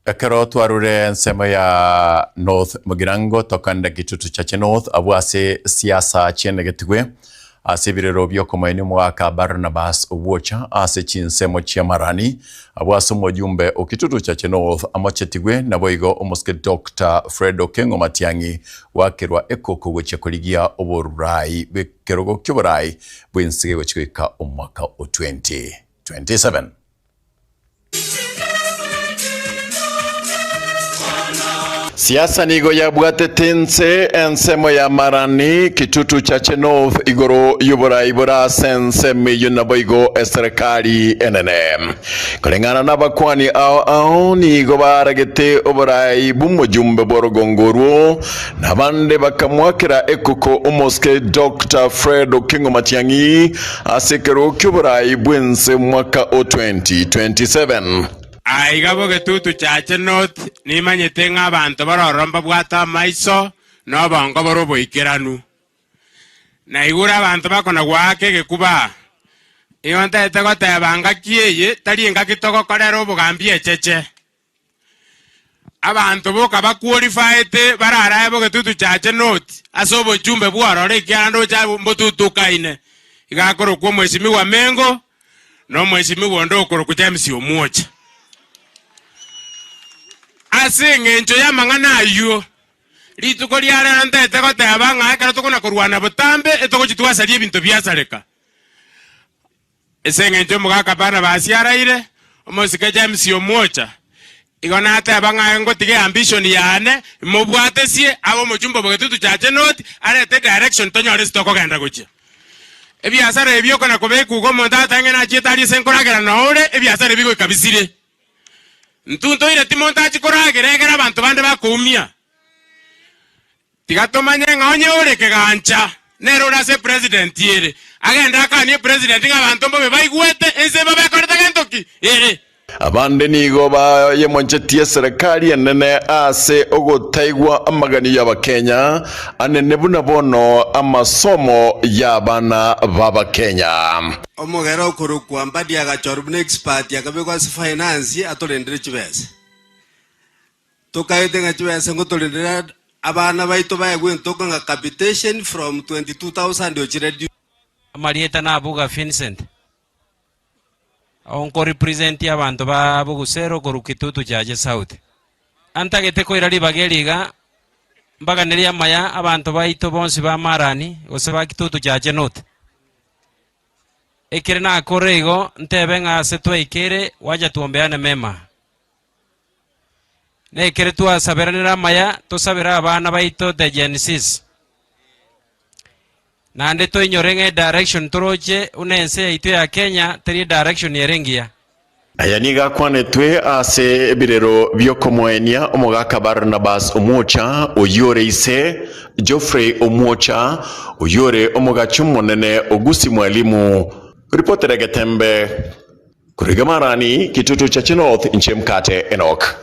Ekero twarure ensemo ya North Mugirango tokande Kitutu Chache North abwo ase siasa chienegetigwe ase ebirero biokomoenia omogaka Barnabas Obwocha ase chinsemo chia Marani abwo ase omojumbe o Kitutu Chache North amochetigwe naboigo omosike Doctor Fred Okengo Matiang'i goakerwa ekoko gochia korigia oborai bw'ekerogo kioborai bw'ense gegochia goika omwaka o 2027. Siasa nigo yabwatete ense ensemo ya Marani, Kitutu Chache North igoro y'oborai bore ase ensemo eyio naboigo eserekari enene. Koreng'ana nabakwani ao ao nigo baragete oborai bw'omojumbe bw'orogongo orwo, na abande bakamoakera ekoko omosike Doctor Fred Okengo Matiang'i Ase ekerogo ki'oboraai bw'ense mwaka o 2027. Aiga bogetutu chache North nimanyete ng'a abanto bare ororo mbabwate amaiso na obongo bore oboikeranu. Naigure abanto bakona goaka egekuba aa. Nigo ntagete goteba ngaki eye tari engaki togokorera obogambi echeche. Abanto boka bakworifaete bararae bogetutu chache North ase obochumbe bw'ororo ekiagera ndoche mbotutukaine. Iga akorokwa omwesimigwa Mengo na omwesimigwa onde okorokwa James Omwocha. Ase engencho y'amang'ana ayio, rituko ria rero ntagete goteba ng'a ekero tokona korwana botambe etogochia twasaria ebinto biasareka. Ase engencho omogaka Barnabasi araire, omosike James omwocha, igo nateba ng'a ngotiga eambition yane, mobwatesie abe omochumba obogetutu chache North, arete edirection tonyore ase tokogenda gochia. Ebiasara ebi okona kobekwa iga omonto agateba ng'a nachiete aria ase nkoragera noo ore, ebiasara ebi goika bisire. Intwe ntoireti monto achie koragera egere abanto bande bakoumia. Tiga tomanye ng'a onye ore kegancha nere ore ase epresident ere, agende akanie epresident ng'a abanto mbobe baigwete ense babekorete gento ki? Ere. Abande nigo bayemonchetie eserekari enene ase ogotaigwa amaganio y'Abakenya anene buna bono amasomo y'abana b'Abakenya. Omogera okorokwa Mbadi agachorwa buna expert akabekwa ase finance atorendere chibesa. Tokaete ng'a chibesa ngotorendera abana baito baegwe entoka ng'a capitation from 22,000 ochire due. Amarieta na Abuga Vincent. Nko represent abanto ba Bogusero korwa Kitutu Chache South. Antagete koira ribaga eri iga mbaganerie amaya abanto baito bonsi ba Marani gose ba Kitutu Chache North. Ekere nakore igo ntebe ng'a ase twaikeire wacha tuombeane mema. Nekere twasaberanire amaya, tosabere abana baito the Gen Zs. Naende toinyore ng'a edirection toroche buna ense yaito ya Kenya teri edirection ere engiya. Aya nigo akwanetwe ase ebirero bi'okomoenia omogaka Barnabas Omwocha, oyio ore ise Geoffrey Omwocha, oyio ore omogachi omonene o Gusii Mwalimu. Ripotera egetembe. Korwa iga Marani, Kitutu Chache North, inche Mkate Enock.